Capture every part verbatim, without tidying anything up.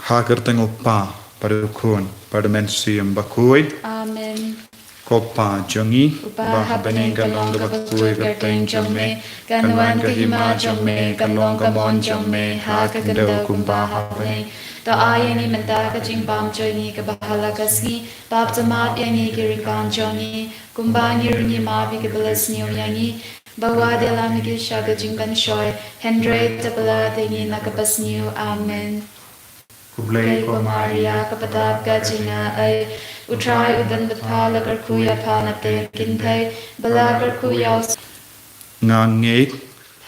Ha ka kyrteng u Kpa, bad u Khun, bad u Mynsiem Bakhuid. Amen. Ko Pa jong ngi, uba ha bneng, ka long kaba khuid ka kyrteng jong me, kan wan ka hima jong me, kan long ka mon jong me ha ka khyndew kumba ha bneng. To ai ïa ngi mynta ka jingbam jong ngi kaba ha la ka sngi, bad to map ïa ngi ki ryngkang jong ngi, kumba ngi ruh ngi map ïa kiba la sniew ïa ngi, bad wat ïalam ngi sha ka jingpynshoi, hynrei to pyllait ïa ngi na kaba sniew. Amen. Khublei ko Maria, kaba dap ka jingaiei, u Trai u don bad pha, la kyrkhu ïa pha na pdeng ki kynthei, bad la kyrkhu ïa u. Nga ngeit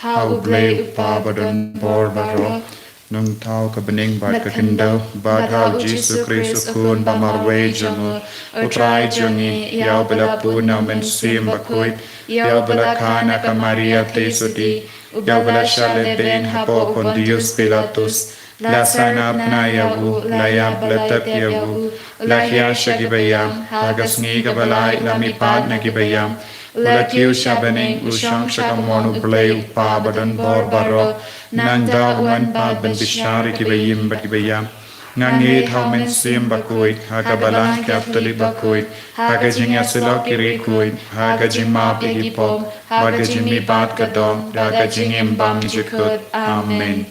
ha U Blei U Kpa ba don bor baroh, nongthaw ka bneng bad ka khyndew, bad ha U Jisu Khrist u Khun ba marwei jong u, u Trai jong ngi, ïa uba la pun na U Mynsiem Bakhuid, ïa uba la kha na ka Maria Theisotti, ïa uba la shah lehbeiñ hapoh u Pontius Pilatus, la sahnarphna ïa u, la ïap, la tep ïa u, la hiar sha ki baïap, ha ka sngi kaba lai la mihpat na ki baïap, la kiew sha bneng, u shong sha kamon U Blei U Kpa ba don bor baroh, nangta un wan pat ban bishar ïa ki baïap bad ki baïap. Nga ngeit ha U Mynsiem Bakhuid, ha ka Balang Katholik bakhuid, ha ka jingïasyllok ki riewkhuid, ha ka jingmap ïa ki pop, ha ka jingmihpat ka doh, ha ka jingim bymjukut. Amen.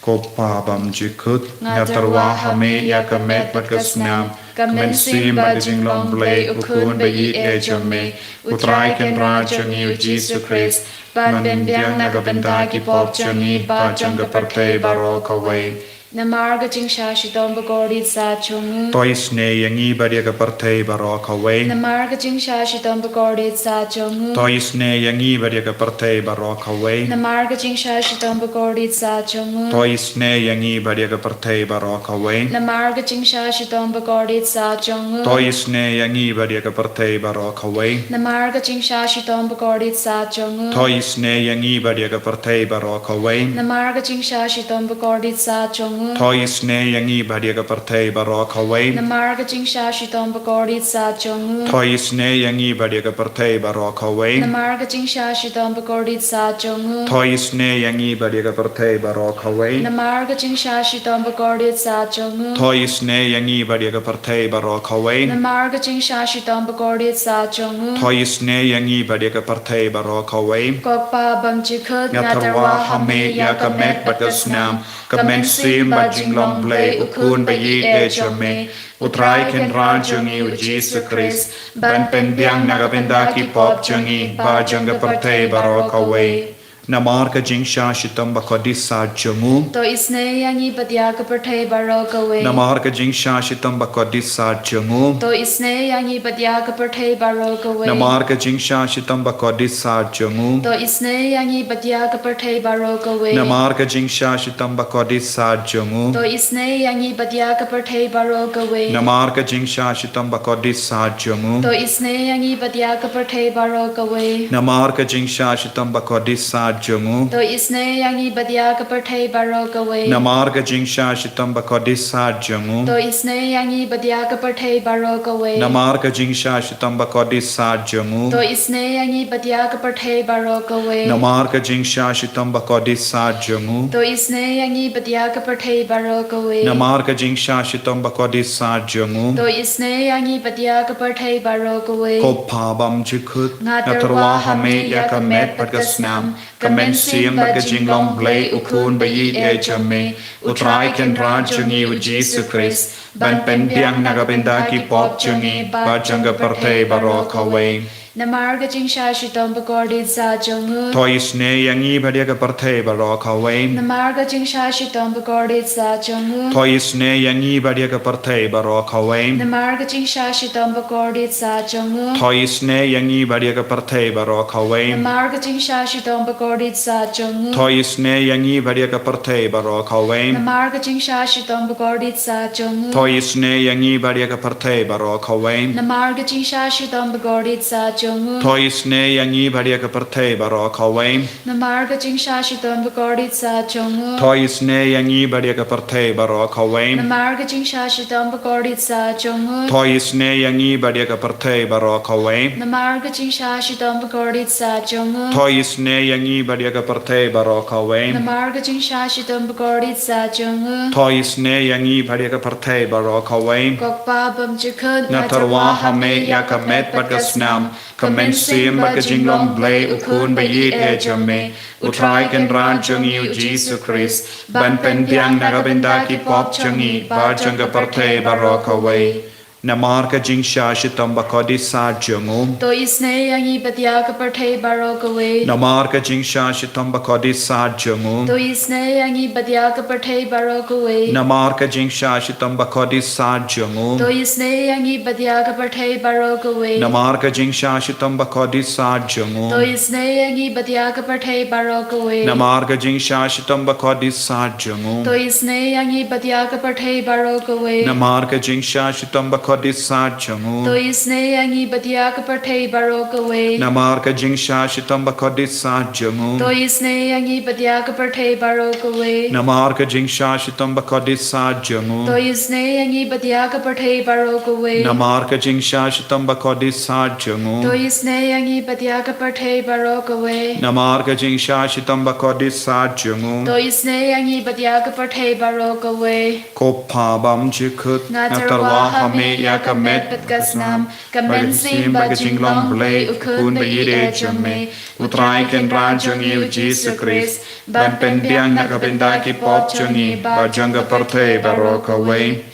Ko Pa bymjukut, nga tyrwa ha me ïa ka met bad ka snam, ka mynsiem bad ka jinglong Blei u Khun ba ïeit jong me, u Trai Kynrad jong ngi u Jisu Khrist, ban pynbiang na ka bynta ki pop jong ngi bad jong ka pyrthei baroh kawei. Namar ka jingshah shitom bakordit sat jong u. To isynei ïa ngi bad ïa ka pyrthei baroh kawei. Namar ka jingshah shitom bakordit sat jong u. To isynei ïa ngi bad ïa ka pyrthei baroh kawei. Namar ka jingshah shitom bakordit sat jong u. To isynei ïa ngi bad ïa ka pyrthei baroh kawei. Namar ka jingshah shitom bakordit sat jong u. To isynei ïa ngi bad ïa ka pyrthei baroh kawei. Namar ka jingshah shitom bakordit sat jong u. To isynei ïa ngi bad ïa ka pyrthei baroh kawei. Namar ka jingshah shitom bakordit sat jong u. To isynei ïa ngi bad ïa ka pyrthei baroh kawei. Namar ka jingshah shitom bakordit sat jong u. To isynei ïa ngi bad ïa ka pyrthei baroh kawei. Namar ka jingshah shitom bakordit sat jong u. To isynei ïa ngi bad ïa ka pyrthei baroh kawei. Namar ka jingshah shitom bakordit sat jong u. To isynei ïa ngi bad ïa ka pyrthei baroh kawei. Namar ka jingshah shitom bakordit sat jong u. To isynei ïa ngi bad ïa ka pyrthei baroh kawei. Ko Pa bymjukut, nga tyrwa ha me ïa ka met bad ka snam, ka mynsiem bad jinglong Blei u Khun ba ïeit jong me, u Trai Kynrad jong ngi u Jisu Khrist, ban pynbiang na ka bynta ki pop jong ngi bad jong ka pyrthei baroh kawei. Namar ka jingshah shitom bakordit sat jong u. To isynei ïa ngi bad ïa ka pyrthei baroh kawei. Namar ka jingshah shitom bakordit sat jong u. To isynei ïa ngi bad ïa ka pyrthei baroh kawei. Namar ka jingshah shitom bakordit sat jong u. To isynei ïa ngi bad ïa ka pyrthei baroh kawei. Namar ka jingshah shitom bakordit sat jong u. To isynei ïa ngi bad ïa ka pyrthei baroh kawei. Namar ka jingshah shitom bakordit sat jong u. To isynei ïa ngi bad ïa ka pyrthei baroh kawei. Namar ka jingshah shitom bakordit sat jong u. To isynei ïa ngi bad ïa ka pyrthei baroh kawei. Namar ka jingshah shitom bakordit sat jong u. To isynei ïa ngi bad ïa ka pyrthei baroh kawei. Namar ka jingshah shitom bakordit sat jong u. To isynei ïa ngi bad ïa ka pyrthei baroh kawei. Namar ka jingshah shitom bakordit sat jong u. To isynei ïa ngi bad ïa ka pyrthei baroh kawei. Namar ka jingshah shitom bakordit sat jong u. To isynei ïa ngi bad ïa ka pyrthei baroh kawei. Ko Pa bymjukut, nga tyrwa ha me ïa ka met bad ka snam, ka mynsiem bad ka jinglong Blei u Khun ba ïeit jong me, u Trai Kynrad jong ngi u Jisu Khrist, ban pynbiang na ka bynta ki pop jong ngi bad jong ka pyrthei baroh kawei. Namar ka jingshah shitom bakordit sat jong u. To isynei ïa ngi bad ïa ka pyrthei baroh kawei. Namar ka jingshah shitom bakordit sat jong u. To isynei ïa ngi bad ïa ka pyrthei baroh kawei. Namar ka jingshah shitom bakordit sat jong u. To isynei ïa ngi bad ïa ka pyrthei baroh kawei. Namar ka jingshah shitom bakordit sat jong u. To isynei ïa ngi bad ïa ka pyrthei baroh kawei. Namar ka jingshah shitom bakordit sat jong u. To isynei ïa ngi bad ïa ka pyrthei baroh kawei. Namar ka jingshah shitom bakordit sat jong u. To isynei ïa ngi bad ïa ka pyrthei baroh kawei. Namar ka jingshah shitom bakordit sah jong u. To isynei ïa ngi bad ïa ka pyrthei baroh kawei. Namar ka jingshah shitom bakordit sah jong u. To isynei ïa ngi bad ïa ka pyrthei baroh kawei. Namar ka jingshah shitom bakordit sah jong u. To isynei ïa ngi bad ïa ka pyrthei baroh kawei. Namar ka jingshah shitom bakordit sah jong u. To isynei ïa ngi bad ïa ka pyrthei baroh kawei. Ko Kpa bymjukut, nga tyrwa ha me ïa ka met bad ka snam, ka mynsiem bad ka jinglong Blei u Khun ba ïeit eh jong me, U Trai Kynrad jong ngi U Jisu Khrist, ban pynbiang na ka bynta ki pop jong ngi bad jong ka pyrthei baroh kawei. Namar ka jingshah shitom bakordit sah jong u. To isynei ïa ngi bad ïa ka pyrthei baroh kawei. Namar ka jingshah shitom bakordit sah jong u. To isynei ïa ngi bad ïa ka pyrthei baroh kawei. Namar ka jingshah shitom bakordit sah jong u. To isynei ïa ngi bad ïa ka pyrthei baroh kawei. Namar ka jingshah shitom bakordit sah jong u. To isynei ïa ngi bad ïa ka pyrthei baroh kawei. Namar ka jingshah shitom bakordit sah jong u. To isynei ïa ngi bad ïa ka pyrthei baroh kawei. Namar ka jingshah shitom bakordit sah jong u. To isynei ïa ngi bad ïa ka pyrthei baroh kawei. Namar ka jingshah shitom bakordit sah jong u. To isynei ïa ngi bad ïa ka pyrthei baroh kawei. Namar ka jingshah shitom bakordit sah jong u. To isynei ïa ngi bad ïa ka pyrthei baroh kawei. Namar ka jingshah shitom bakordit sah jong u. To isynei ïa ngi bad ïa ka pyrthei baroh kawei. Namar ka jingshah shitom bakordit sah jong u. To isynei ïa ngi bad ïa ka pyrthei baroh kawei. Ko Kpa bymjukut, nga tyrwa ha me ïa ka met bad ka snam, ka mynsiem bad ka jinglong Blei u Khun ba ïeit eh jong me, U Trai Kynrad jong ngi U Jisu Khrist, ban pynbiang na ka bynta ki pop jong ngi bad jong ka pyrthei baroh kawei.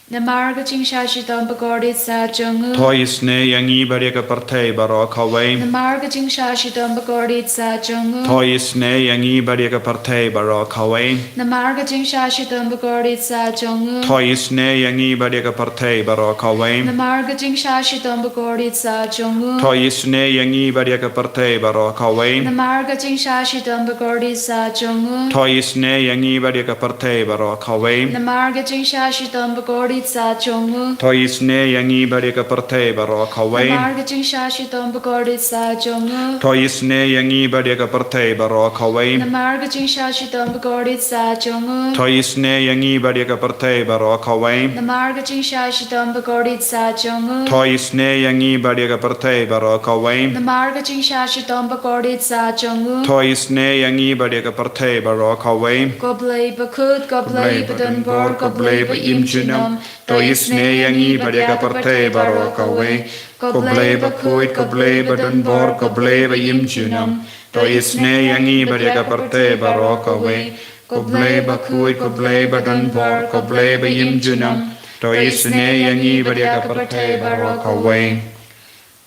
Namar ka jingshah shitom bakordit sah jong u. To isynei ïa ngi bad ïa ka pyrthei baroh kawei. Namar ka jingshah shitom bakordit sah jong u. To isynei ïa ngi bad ïa ka pyrthei baroh kawei. Namar ka jingshah shitom bakordit sah jong u. To isynei ïa ngi bad ïa ka pyrthei baroh kawei. Namar ka jingshah shitom bakordit sah jong u. To isynei ïa ngi bad ïa ka pyrthei baroh kawei. Namar ka jingshah shitom bakordit sah jong u. To isynei ïa ngi bad ïa ka pyrthei baroh kawei. Namar ka jingshah shitom bakordit sah jong u. To isynei ïa ngi bad ïa ka pyrthei baroh kawei. Namar ka jingshah shitom bakordit sah jong u. To isynei ïa ngi bad ïa ka pyrthei baroh kawei. Namar ka jingshah shitom bakordit sah jong u. To isynei ïa ngi bad ïa ka pyrthei baroh kawei. Namar ka jingshah shitom bakordit sah jong u. To isynei ïa ngi bad ïa ka pyrthei baroh kawei. Namar ka jingshah shitom bakordit sah jong u. To isynei ïa ngi bad ïa ka pyrthei baroh kawei. Ko Blei bakhuid, ko Blei badonbor, ko Blei ba im junom. To isynei ïa ngi bad ïa ka pyrthei baroh kawei. Ko Blei bakhuid, ko Blei badonbor, ko Blei ba im junom. To isynei ïa ngi bad ïa ka pyrthei baroh kawei. Ko Blei bakhuid, ko Blei badonbor, ko Blei ba im junom. To isynei ïa ngi bad ïa ka pyrthei baroh kawei.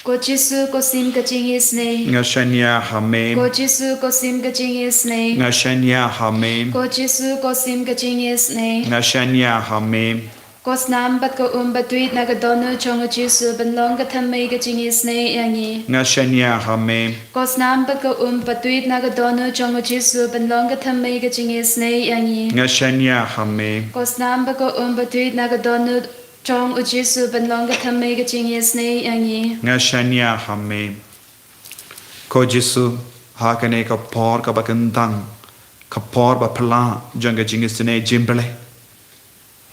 Ko Jisu, ko sim ka jingisynei. Nga shaniah ha me. Ko Jisu, ko sim ka jingisynei. Nga shaniah ha me. Ko Jisu, ko sim ka jingisynei. Nga shaniah ha me. Ko snam bad ka um batwit na ka dohnud jong U Jisu ban long ka thymmei ka jingisynei ïa ngi. Nga shaniah ha me. Ko snam bad ka um batwit na ka dohnud jong U Jisu ban long ka thymmei ka jingisynei ïa ngi. Nga shaniah ha me. Ko snam bad ka um batwit na ka dohnud jong U Jisu ban long ka thymmei ka jingisynei ïa ngi. Nga shaniah ha me. Ko Jisu, ha kane ka por kaba kyntang, ka por ba phylla jong ka jingisynei jong U Blei,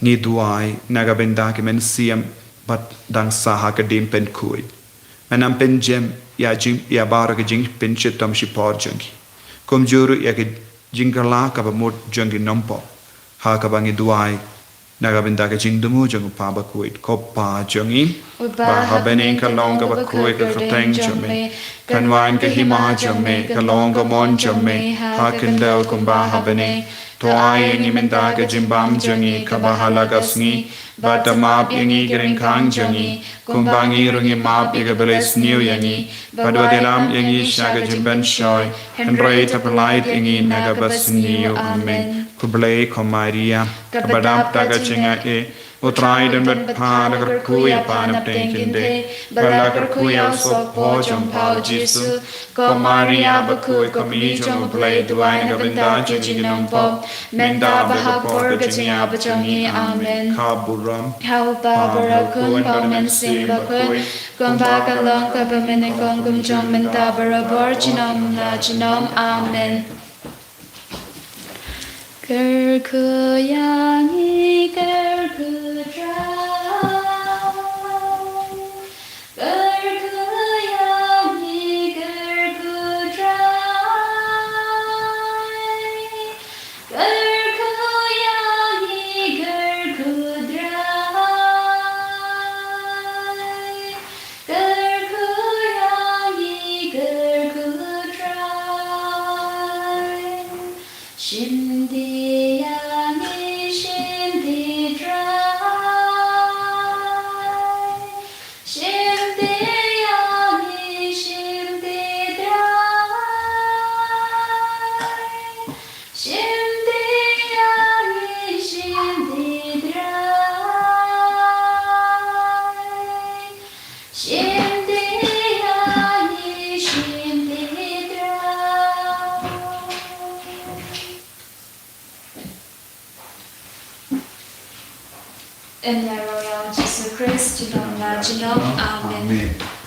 ngi duwai na ka bynta ki mynsiem ba dang sah ha ka diengpynkhuid. Men ym pynjem ïa jing, ïa baroh ka jingpynshitom shipor jong ki, kumjuh ruh ïa ka jingkylla kaba mut jong ki nongpop, ha kaba ngi duwai na ka bynta ka jingthmu jong U Kpa bakhuid. Ko Pa jong ngi uba ha bneng, ka long kaba khuid ka kyrteng jong me. Kan wan ka hima jong me, ka long ka mon jong me ha khyndew kumba ha bneng. To ai ïa ngi mynta ka jingbam jong ngi kaba ha la ka sngi, bad to map ïa ngi ki ryngkang jong ngi, kumba ngi ruh ngi map ïa kiba la sniew ïa ngi. Bad wat ïalam ïa ngi sha ka jingpynshoi, hynrei to pyllait ïa ngi na kaba sniew. Amen. Khublei ko Maria, kaba dap da ka jingaiei, U Trai don bad pha, la kyrkhu ïa pha napdeng kynthei bad la kyrkhu ïa u sohphoh jong pha u Jisu. Ko Maria bakhuid, ko kmie jong u Blei, duwai na ka bynta jong ngi ki nongpop, mynta bad ha ka por ka jingïap jong ngi. Amen. Kha burom ha u Kpa baroh khun bad u Mynsiem Bakhuid, kumba ka long, ka banyngkong, kum jong mynta, barabor, junom la junom. Amen. Kyrkhu ïa ngi, kyrkhu Trai. Kyrkhu ïa ngi, kyrkhu Trai. Kyrkhu ïa ngi, kyrkhu Trai. Kyrkhu ïa ngi, kyrkhu Trai. Shim ti ïa ngi, shim ti Trai. Shim ti ïa ngi, shim ti Trai. Shim ti ïa ngi, shim ti Trai. Shim ti ïa ngi, shim ti Trai. Ïa Jisu Khrist, junom la junom. Amen. Amen.